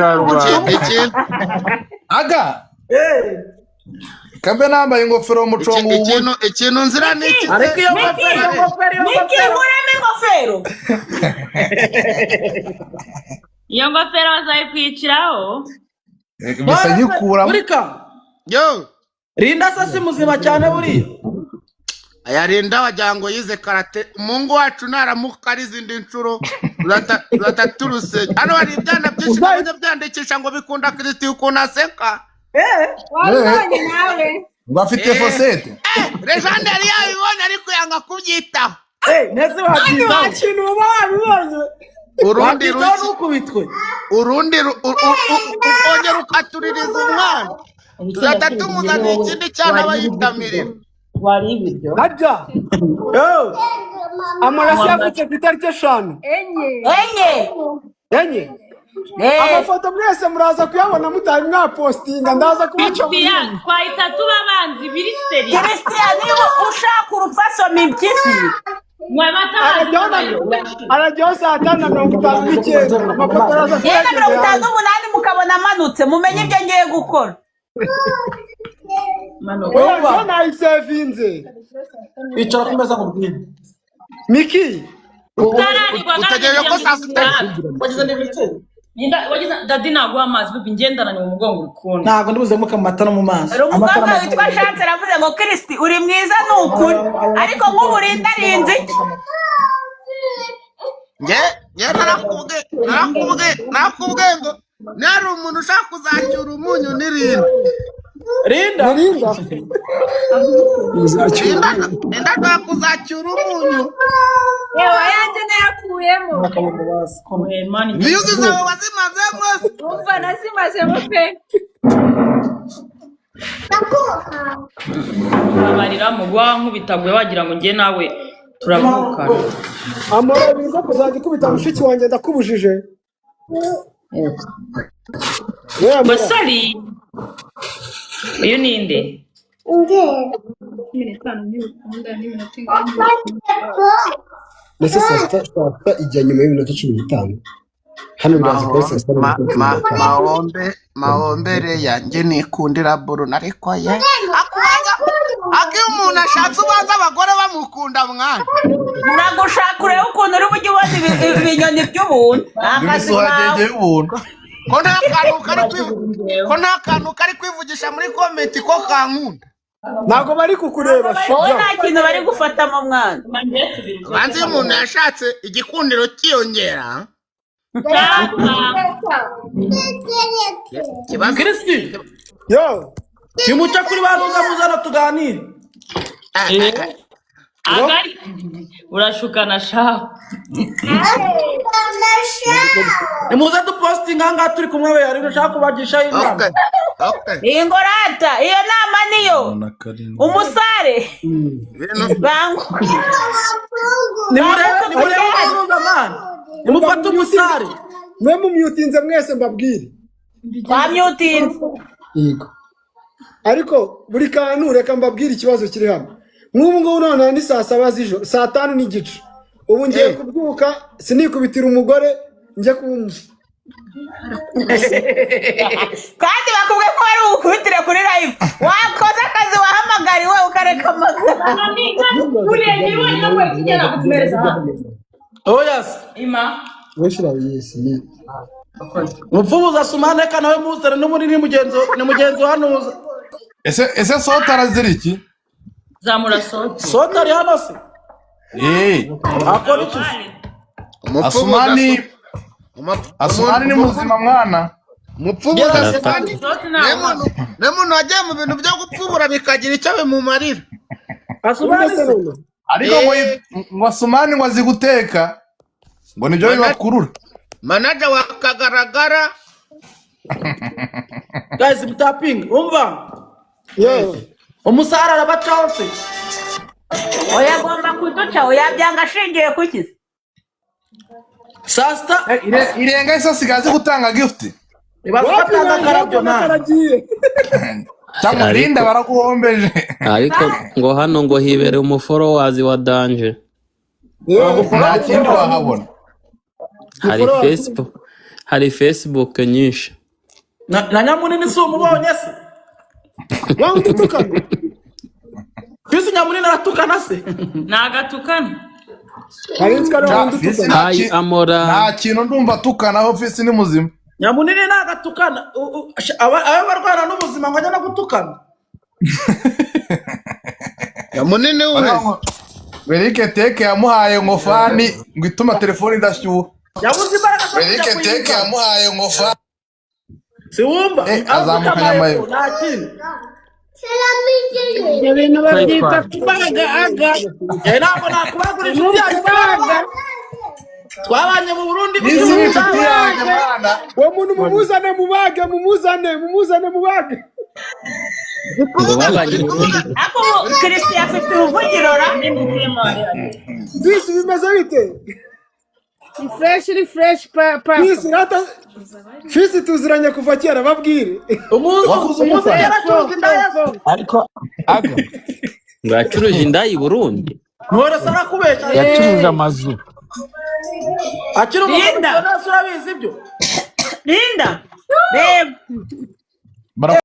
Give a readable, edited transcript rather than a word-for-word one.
Karubanda. Ikintu Aga kambe nambaye ingofero mu mucongo ubu. Ikintu nzira ni iki se? Ariko iyo Miki, ngofero, iyo ngofero, iyo Miki, ngofero. nkuremo ingofero. Iyo ngofero bazayikwiciraho. Mbese nyikuramo. Burika. Yo. Rinda se si muzima cyane buriya? Ayarinda wagira ngo yize karate. Umuhungu wacu naramuka ari izindi nshuro rataturuse. Hano hari ibyana byinshi bijya byandikisha ngo bikunda Christian ukuntu aseka. Eh. Wabibonye nawe? Ngo afite Eh. fosete. Rejande yari yabibonye ariko yanga kubyitaho. Eh, nese Nta wabyitaho? kintu uba wabibonye. Urundi Wabyitaho ruki ntukubitwe. Urundi ukongera ukatuririza umwana, tuzahita tumuzanira ikindi cyana bayitamirira. Wari ibiryo. Harya Yo. Amaraso yavutse ku itariki 5? 4. 4. 4. Eh. Amafoto mwese muraza kuyabona mutari mwapostinga, ndaza kubaca muri Christian, mwe. twahita tuba abanzi biri seri. Christian, niba ushaka urupfu asoma impyisi. Mwamatabazi. Arajyaho saa 5:59, amafoto araza kuba Yenda yageze mirongo itanu hanze. n'umunani mukabona amanutse, mumenye ibyo ngiye gukora. Oya, Umva. jo nayisevinze. Icara ku meza nkubwire. Miki. Utaranirwa. Utegereje ko saa sita? Wagize anniversaire? Daddy naguha amazi, baby, ngendananiwe umugongo uri kubona. Ntabwo ndibuzemuka mu mata no mu mazi. Hari Amata umukobwa n'amazi. witwa Chance aravuze ngo: "Kristi uri mwiza ni ukuri, ariko nk'ubu urinda arinze iki?" Nge narakubwiye ngo nari umuntu ushaka kuzacyura umunyu n'irinda. Rinda. Narinda. Rinda, Rinda ashaka kuzacyura umunyu. Yewe, ayanjye nayakuyemo. Views zawe wazimazemo? Umva, nazimazemo pe. Babarira mu nkubitaguye wagira ngo njye nawe turavukana. Amara ibintu byo kuzajya ukubita mushiki wanjye ndakubujije. We Amara. Basari, uyu ninde? 15 ntibikunda n'iminota ingana. Mbese saa sita ijya nyuma y'iminota 15, hano biraza kuba saa sita n'iminota 15. Mahombe mahombere yanjye nikundira Bruno, ariko ye akubanza ako iyo umuntu ashatse ubanza abagore bamukunda mwana. Uragushaka urebe ukuntu uri bujye ubona ibinyoni by'ubuntu, ni akazi kawe. Ibisuhagenge y'ubuntu. Ko nta kantu kari kwivugisha muri comment ko kankunda? Ntabwo bari kukureba. Wowe Sha. nta kintu bari gufatamo mwana. Banza iyo umuntu yashatse igikundiro cyiyongera. Ikibazo Kristi, Yo. nimuce kuri ba nuza muzana tuganire. Agari urashukana shaho. Nimuze dupostinga aha ngaha turi kumwe, we hari ushaka kubagishaho inama. Okay. Iyi ngorata, iyo nama niyo umusare Ibintu bangu. Nimurebe, nimurebe unuza man. Nimufate umusare. Mwe mumyutinze mwese mbabwire. Twamyutinze. Yego, ariko buri kantu reka mbabwire ikibazo kiri hano. Nk'ubu ngubu noneho ni saa 7 z'ijoro, saa 5:30, ubu ngiye kubyuka sinikubitira umugore njye kuba Kandi bakubwiye ko wari bukubitire kuri live, wakoze akazi wahamagariwe ukareka amagambo. Oh yes. Ima. Weshira yesi ni Mupfubuza Sumane ka nawe muzane n'ubundi ni mugenzi wa Nuza. Ese sota arazira iki? Zamura sote. Sota ari hano se? Eh. Akora iki se? Asumani, Asumani ni muzima mwana. Mupfubuza Asumani. Sote. Niwe muntu wagiye mu bintu byo gupfubura bikagira icyo bimumarira. Asumani se? Ariko ngo Asumani ngo azi guteka, ngo nibyo bibakurura. Manager wa Kagaragara. Guys, mutapinga, umva. Yo. Umusare arabacaho se? Oya, agomba kuduca, oya, byanga ashingiye ku ki? Saa sita. Irenga ese asigaye azi gutanga gift? Ibaze ko atanga akarabyo man. Karagiye. Cyangwa Linda baraguhombeje. Ariko ngo hano ngo hibereye umuforowazi wa danger. Nta kindi wahabona. Hari Facebook, Hari Facebook nyinshi. Na Nyamunini si umubonye se? Wa wundi utukana. Fisi Nyamunini aratukana se? Nagatukana. Hari nzi ko ari wa Ja, wundi Fisi utukana. nta Hayi amora. nta kintu ndumva atukanaho. Fisi ni muzima. Nyamunini nagatukana. Abe barwana n'ubuzima ngo ajye no gutukana. Munini Baravuga wese. ngo Eric Teke yamuhaye ngo fan ngo ituma telefone idashyuha. Yabuze imbaraga zo Eric kujya Teke kuyizana. yamuhaye ngo fan. Si wumva? Azamuka Avuga amayeko nyamayeko. nta kindi. Ibyo bintu babyita kubaga aga. Ntabwo nakubagura Ni inshuti yanjye. ukubaga. Twabanye mu Burundi. Fisi ni inshuti yanjye mwana. Uwo muntu mumuzane mubage, mumuzane, mumuzane mubage. Ngo babanye mu Burundi. Ariko ubu Christian afite uruvugiro ra. Fisi, bimeze bite? Ni fresh, ni fresh papa. Fisi rata, Fisi tuziranye kuva kera, babwire. Umuntu Wakuze umuntu umufana. yaracuruza indaya se? Ariko aga Ngo yacuruje indaya i Burundi. Ntorese arakubeshya. Yacuruje amazu. Akiri Linda. umukomisiyoneri, urabizi ibyo. Linda, reba. Bara